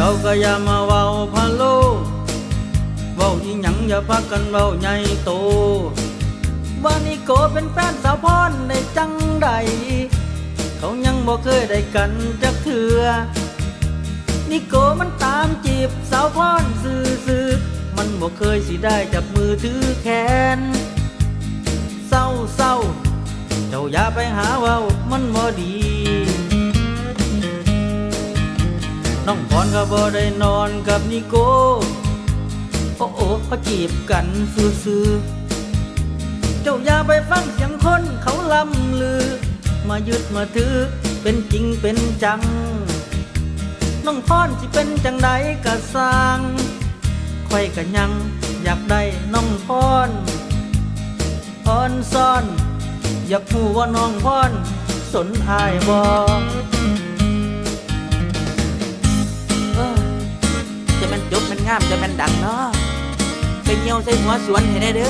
ເຈົ້າກໍຢ່າມາເວົ້າພະໂລ ເວົ້າອີ່ຫຍັງຢ່າພາກັນເວົ້າໃຫຍ່ໂຕ ວ່ານິໂກເປັນແຟນສາວພອນໄດ້ຈັ່ງໃດ ເຂົາຍັງບໍ່ເຄີຍໄດ້ກັນຈັກເທື່ອ ນິໂກມັນຕາມຈີບສາວພອນຊື່ໆ ມັນບໍ່ເຄີຍຊິໄດ້ຈັບມືຖືແຂນ ເຊົາໆ ເຈົ້າຢ່າໄປຫາເວົ້າ ມັນບໍ່ດີ ນ້ອງພອນກໍບໍ່ໄດ້ນອນກັບນິໂກ ໂອ້ໂອ້ ເຂົາຈີບກັນຊື່ໆ ເຈົ້າຢ່າໄປຟັງສຽງຄົນເຂົາລ່ຳລື ມາຍຶດມາຖືເປັນຈິງເປັນຈັງ ນ້ອງພອນຊິເປັນຈັ່ງໃດກໍຊ່າງ ຂ້ອຍກໍຍັງຢາກໄດ້ນ້ອງພອນ ອອນຊອນ ຢາກຮູ້ວ່ານ້ອງພອນສົນອ້າຍບໍ່? ເອີ ຈະແມ່ນຈົບແມ່ນງາມ ຈະແມ່ນດັງເນາະ ໄປຍ່ຽວໃສ່ຫົວສວນໃຫ້ແດ່ເດີ.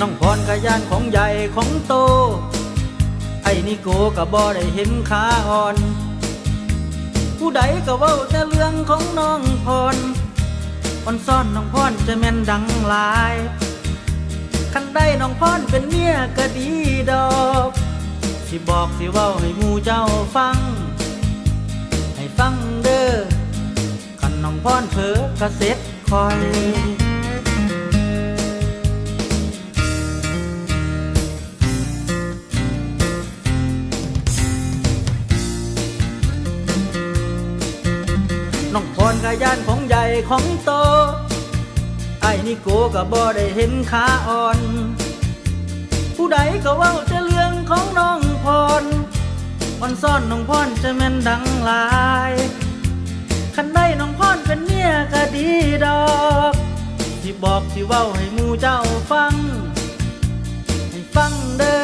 ນ້ອງພອນກະຢ້ານຂອງໃຫຍ່ຂອງໂຕ ໄອ້ນິໂກກະບໍ່ໄດ້ເຫັນຂາອ່ອນ ຜູ້ໃດກະເວົ້າແຕ່ເລື່ອງຂອງນ້ອງພອນ ອອນຊອນນ້ອງພອນຈະແມ່ນດັງຫຼາຍ ຄັນໄດ້ນ້ອງພອນເປັນເມຍກະດີດອກ ຊິບອກຊິເວົ້າໃຫ້ໝູ່ເຈົ້າຟັງ ໃຫ້ຟັງເດີ ຄັນນ້ອງພອນເຜີກະເສັດຂ້ອຍ ນ້ອງພອນກະຢ້ານຂອງໃຫຍ່ຂອງໂຕ ອ້າຍນິໂກກະບໍ່ໄດ້ເຫັນຂາອ່ອນ ຜູ້ໃດກະເວົ້າແຕ່ເລື່ອງຂອງນ້ອງພອນ ອອນຊອນນ້ອງພອນຈະແມ່ນດັງຫຼາຍ ຄັນໄດ້ນ້ອງພອນເປັນເມຍກະດີດອກ ຊິບອກຊິເວົ້າໃຫ້ໝູ່ເຈົ້າຟັງ ໃຫ້ຟັງເດີ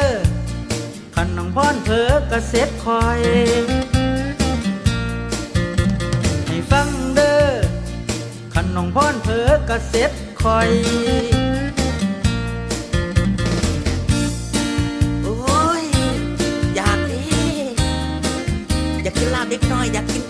ຄັນນ້ອງພອນເຜີກະເສັດຂ້ອຍ ໃຫ້ຟັງເດີ ຄັນນ້ອງພອນເຜີກະເສັດຂ້ອຍ ໂອ້ຍ ຢາກເດ້ ຢາກກິນລາບເດັກນ້ອຍ ຢາກກິນ